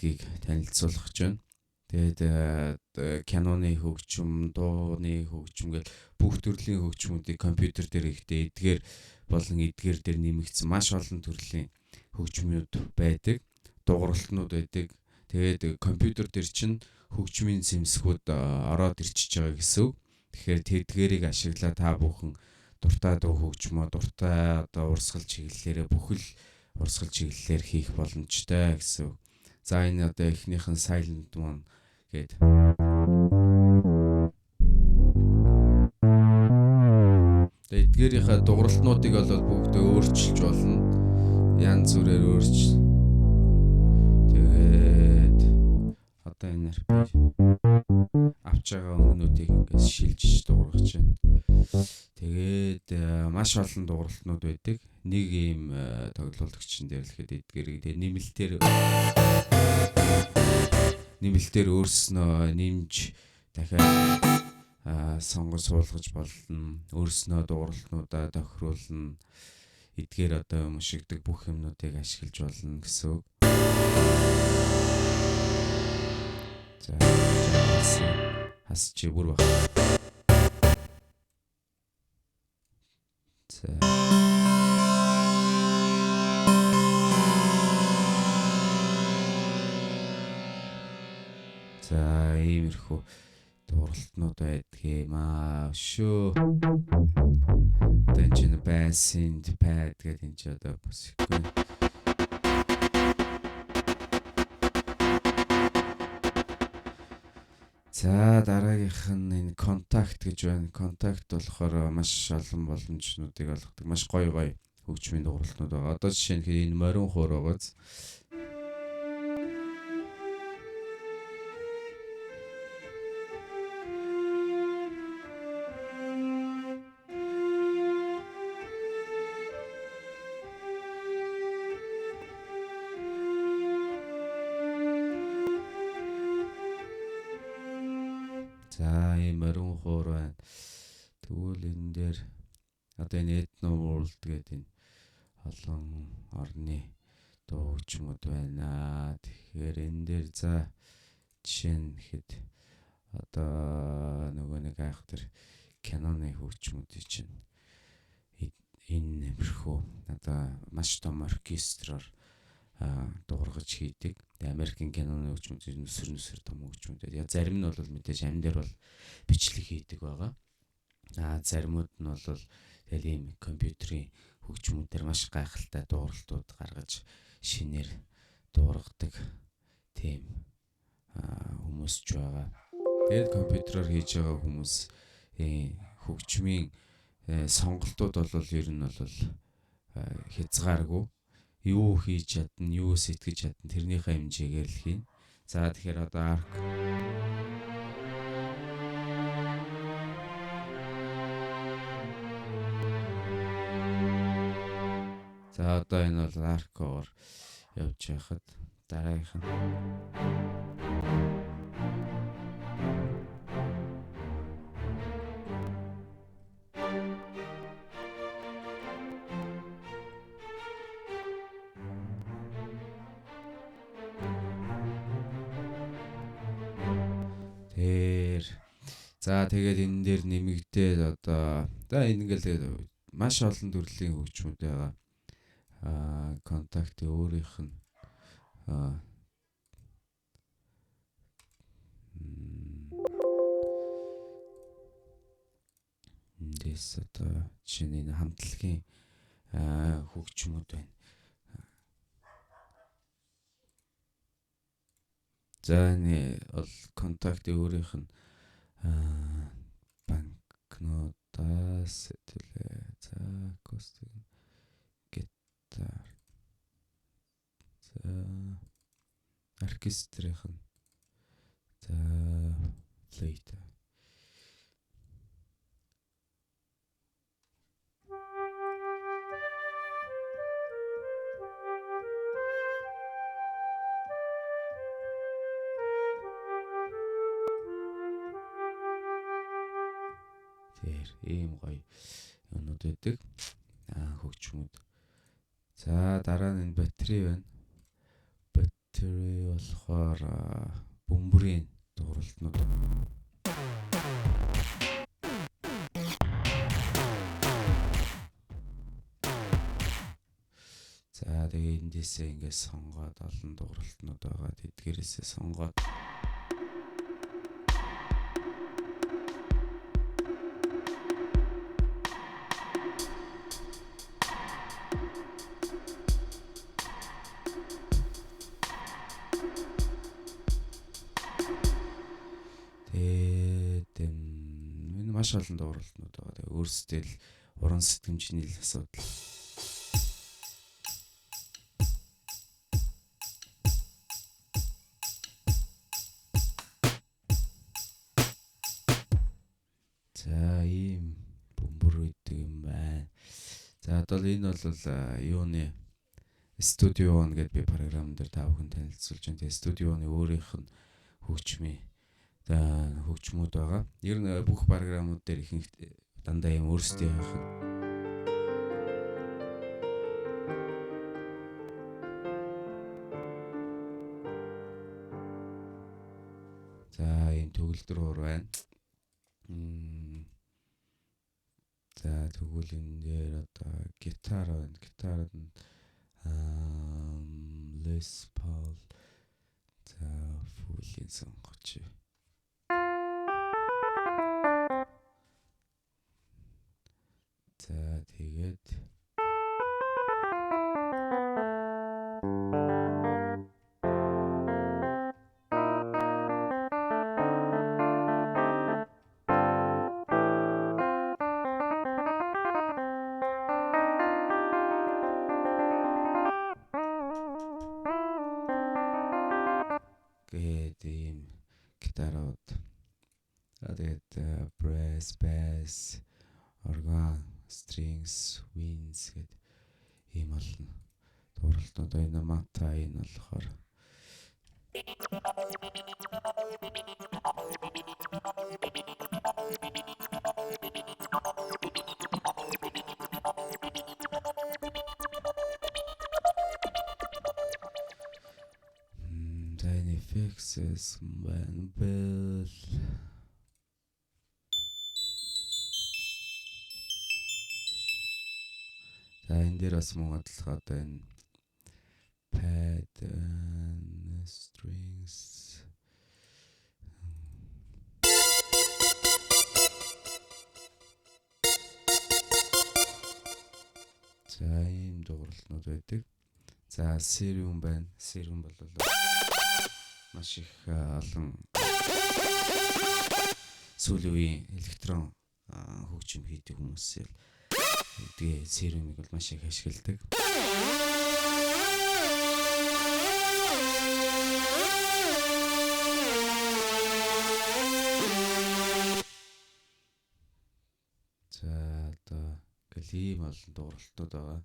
гэдгийг танилцуулах гэж байна. Тэгээд киноны хөгжим, дууны хөгжим гэл бүх төрлийн хөгжмүүдийг компьютер дээр ихтэй эдгээр болон эдгээр дээр нэмэгдсэн маш олон төрлийн хөгжмүүд байдаг, дууралтнууд байдаг. Тэгээд компьютер дээр чинь хөгжмийн зэмсгүүд ороод ирчихэж байгаа гэсэн үг. Тэгэхээр тэдгээрийг ашиглаад та бүхэн дуртай дуу хөгжмөө, дуртай одоо урсгал чиглэлээрээ бүхэл урсгал чиглэлээр хийх боломжтой гэсэн үг. За энэ одоо эхнийх нь Silent One гээд. Тэгээд эдгээрийнхээ дууралтнуудыг бол бүгдээ өөрчилж болно. Янз бүрээр өөрчил. Тэгээд одоо энэ авч байгаа өнгөнүүдийг ингээс шилжиж дуургаж байна. Тэгээд маш олон дууралтнууд байдаг. Нэг ийм тоглуулагчин дээр л хэд эдгээрийг тэгээд нэмэлтээр өөрснөө нэмж дахиад сонгож суулгаж болно. Өөрснөө дууралтнуудаа тохируулна. Эдгээр одоо мушигдаг бүх юмнуудыг ашиглаж болно гэсэн үг. За хас чи бүр баг. За За иймэрхүү дууралтнууд байдгийг аа шүү. Одоо энэ чинь bass synth pad гэдэг энэ чинь одоо бүсгүй. За дараагийнх нь энэ контакт гэж байна. Контакт болохоор маш олон боломжнуудыг олгодог. Маш гоё гоё хөгжмийн дууралтнууд байгаа. Одоо жишээ нь энэ морин хуур байгааз. За ийм морин хуур байна. Тэгвэл энэ дээр одоо энэ Ethno World гэдэг энэ олон орны дуу хөгжмүүд байна. Тэгэхээр энэ дээр за жишээ нь хэд одоо нөгөө нэг айх тэр киноны хөгжмүүдийн чинь энэ нэмэрхүү одоо маш том оркестроор дуургаж хийдэг. Америкийн киноны хөгжмүүд нүсэр том хөгжмүүд. Яг зарим нь бол мэдээж амь дээр бол бичлэг хийдэг байгаа. Аа заримуд нь бол тэгэл ийм компьютерийн хөгжмүүдээр маш гайхалтай дууралтууд гаргаж шинээр дуургадаг тийм хүмүүс ч байгаа. Тэгээд компьютероор хийж байгаа хүмүүс хөгжмийн сонголтууд бол ер нь бол хязгааргүй. Юу хийж чадна, юу сэтгэж чадна тэрнийхээ хэмжээгээр л хийнэ. За тэгэхээр одоо арк За одоо энэ бол аркоор явж байхад дараагийнх нь тэр. За тэгээд энэ дээр нэмэгдээд одоо за энэ ингээл маш олон төрлийн хөгжмүүд байгаа. Контактын өөрийнх нь эндээс одоо жишээ нь энэ хамтлагийн хөгжмүүд байна. За энэ бол контактын өөрийнх нь банкнотаас сэтгэлээ. За акустик гитар. За оркестрийнх нь за флейт. Тэр ийм гоё юмнууд байдаг. Хөгжмүүд. За дараа нь энэ батарей байна. Battery болохоор бөмбөрийн дууралтнууд. За тэгээ эндээсээ ингээд сонгоод олон дууралтнууд байгаа. Тэдгээрээсээ сонгоод тэгээд энэ маш олон дууралтнууд байгаа. Тэгээ өөрсдөө л уран сэтгэмжний л асуудал. За ийм бөмбөр өгдөг юм байна. За одоо энэ бол юуны Studio One гэдэг би програм дээр та бүхэн танилцуулж байна. Тэгээ Studio One-ы өөрийнх нь хөгжмийн хөгжмүүд байгаа. Ер нь бүх програмууд дээр ихэнх дандаа юм өөрсдийнх нь. За ийм төгөлдөр хуур байна. За тэгвэл энэ дээр одоо гитар байна. Гитарад нь Les Paul, за full-ийн сонгоч. За тэгээд гээд ийм гитарууд. За тэгээд brass, bass, organ, strings, winds гээд ийм олон дууралтнууд байна. Мата энэ болохоор за энэ effects байна. Bell. За энэ дээр бас мөн адилхан одоо энэ pad, strings. За ийм дууралтнууд байдаг. За Serum байна. Serum бол маш их олон сүүлийн үеийн электрон хөгжим хийдэг хүмүүс л тэгээ Serum-ыг бол маш их ашигладаг. За одоо ингээл ийм олон дууралтнууд байгаа.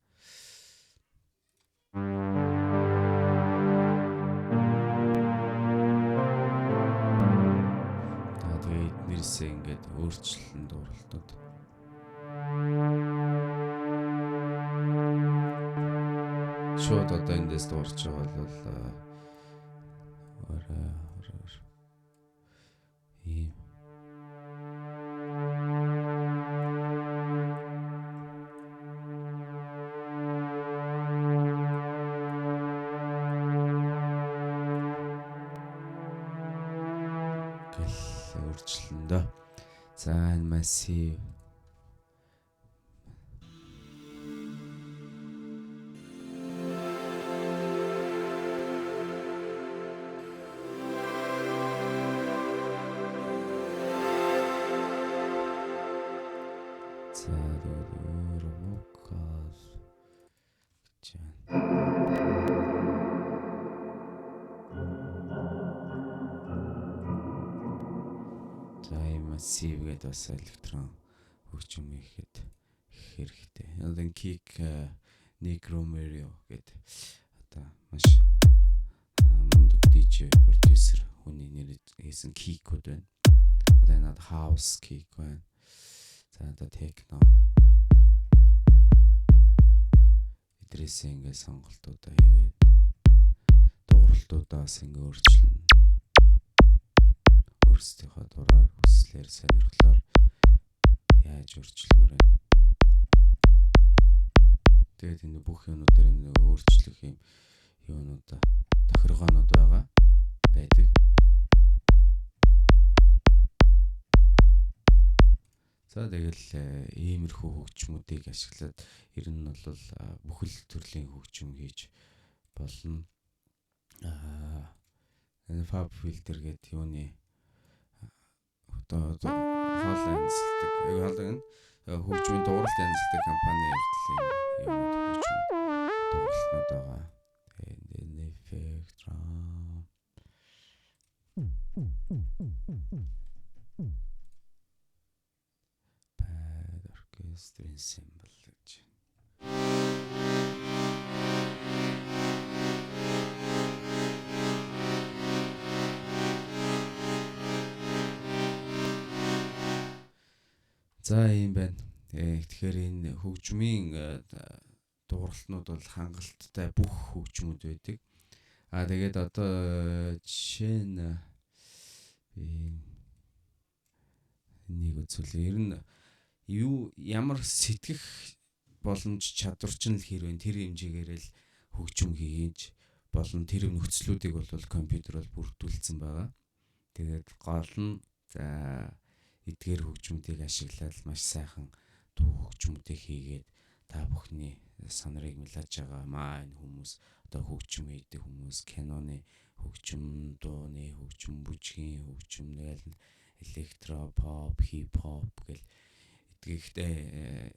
За тэгээ эднэрсээ ингээд өөрчлөлт дууралтнууд. Шууд одоо эндээс дуурч байгаа бол өөр ийм гэл өөрчлөн дөө. За энэ массив. За тэгээд өөр вокал гэж байна. За ийм массив гэдэг бас электрон хөгжим хийхэд хэрэгтэй. Одоо Kick Nick Romero гэдэг одоо маш мундаг DJ продюсер хүний нэр хийсэн kick-үүд байна. Одоо энэ house kick байна. За одоо техно. Эдрээсээ ингээд сонголтуудаа хийгээд дууралтнуудаа Дууралтуудаа бас ингээ өөрчилнө. Өөрсдийнхөө дураар, хүслээр, сонирхлоор яаж өөрчлөмөр вэ? Тэгээд энэ бүх юмнуудаар юм нэг өөрчлөх юм юунууд тохиргоонууд байгаа байдаг. За тэгэл иймэрхүү хөгжмүүдийг ашиглаад ер нь бол бүхэл төрлийн хөгжим хийж болно. Энэ Fab Filter гэдэг юуны одоо хоол янзлдаг. Хоол энэ хөгжмийн дууралт янзлдаг компани эрдлийн юмнууд хөгжим дууралтнууд байгаа. Тэгээд энэ effect drum pad orchestra ensemble гэж. За ийм байна. Тэгэхээр энэ хөгжмийн дууралтнууд бол хангалттай бүх хөгжмүүд байдаг. Аа тэгээд одоо жишээ нь би энийг үзүүлээ. Ер нь юу ямар сэтгэх боломж чадвар чинь л хэрвээ тэр хэмжээгээр л хөгжим хийж болон тэр нөхцлүүдийг бол компьютер бол бүрдүүлсэн байгаа. Тэгээд гол нь за эдгээр хөгжмүүдийг ашиглаад маш сайхан дуу хөгжмүүдийг хийгээд та бүхний санарыг мэлаж байгаа маа энэ хүмүүс одоо хөгжим хийдэг хүмүүс киноны хөгжим, дууны хөгжим, бүжгийн хөгжим, тэгэл электро, pop, хип хоп гэл эдгийхтэй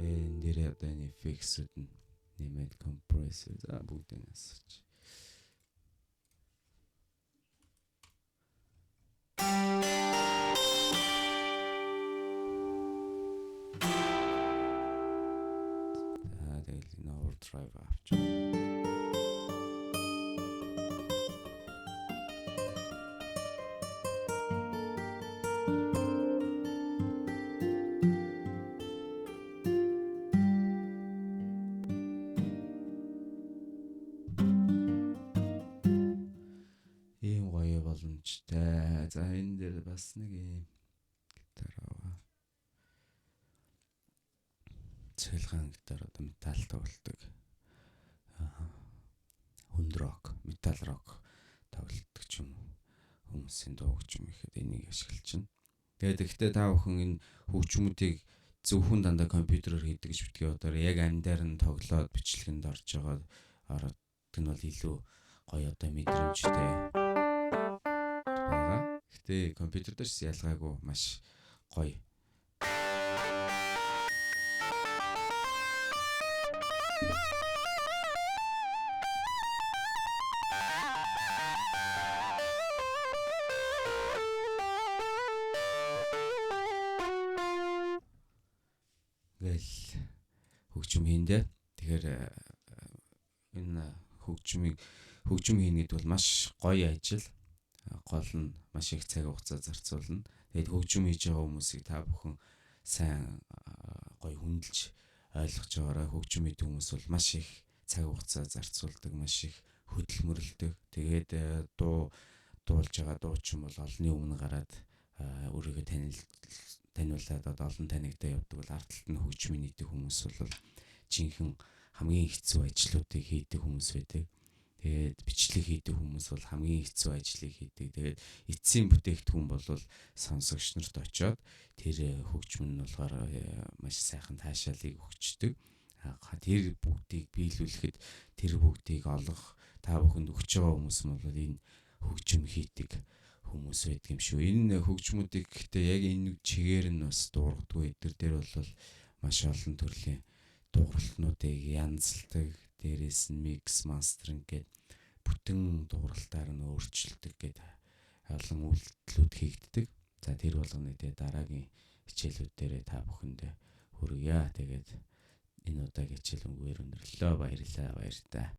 энэ дээр одоо энэ эффектсүүд нь нэмээд компрессор за бүгдийг асууч. За тэгэл энэ overdrive авч. Ийм гоё боломжтой. За энэ дээр бас нэг ийм гитар аваа. Цэлгэн гитар одоо металл тоглодог. Хүнд рок, металл рок тоглодог ч юм уу. Хүмүүсийн дуу хөгжим ихэд энийг ашиглаж байна. Тэгээд гэхдээ та бүхэн энэ хөгжмүүдийг зөвхөн дандаа компьютероор хийдэг гэж битгий бодоорой. Яг амьдаар нь тоглоод бичлэгэнд орж байгаа ороод нь бол илүү гоё одоо мэдрэмжтэй байгаа. Гэхдээ компьютер дээр ч ялгаагүй маш гоё. Ингээл хөгжим хийндэ. Тэгэхээр энэ хөгжим хийнэ гэдэг бол маш гоё ажил. Гол нь маш их цаг хугацаа зарцуулна. Тэгээд хөгжим хийж байгаа хүмүүсийг та бүхэн сайн гоё хүндэлж ойлгож байгаарай. Хөгжим хийдэг хүмүүс бол маш их цаг хугацаа зарцуулдаг, маш их хөдөлмөрлөдөг. Тэгээд дуулж байгаа дуучин бол олонний өмнө гараад өөрийгөө таниулаад одоо олон танигдаа явдаг бол ард талд нь хөгжмийн нийтэх хүмүүс бол жинхэнэ хамгийн хэцүү ажлуудыг хийдэг хүмүүс байдаг. Тэгээд бичлэг хийдэг хүмүүс бол хамгийн хэцүү ажлыг хийдэг. Тэгээд эцсийн бүтээгдэхүүн бол сонсогч нарт очиод тэр хөгжим нь болохоор маш сайхан таашаалыг өгчдөг. Тэр бүгдийг биелүүлэхэд тэр бүгдийг олох та бүхэнд өгч байгаа хүмүүс нь бол энэ хөгжим хийдэг хүмүүс байдаг юм шүү. Энэ хөгжмүүдийг гэхдээ яг энэ чигээр нь бас дуурдаггүй. Эдгээр дээр бол маш олон төрлийн дууралтнуудыг янзалдаг. Дээрээс нь mix mastering гэдэг бүтэн дууралтаар нь өөрчилдөг гэдэг олон үйлдэлүүд хийгддэг. За тэр болгоныг тэгээ дараагийн хичээлүүд дээрээ та бүхэндээ хүргье. Тэгээд энэ удаагийн хичээл өнгөөр өндөрлөө. Баярлалаа. Баяртай.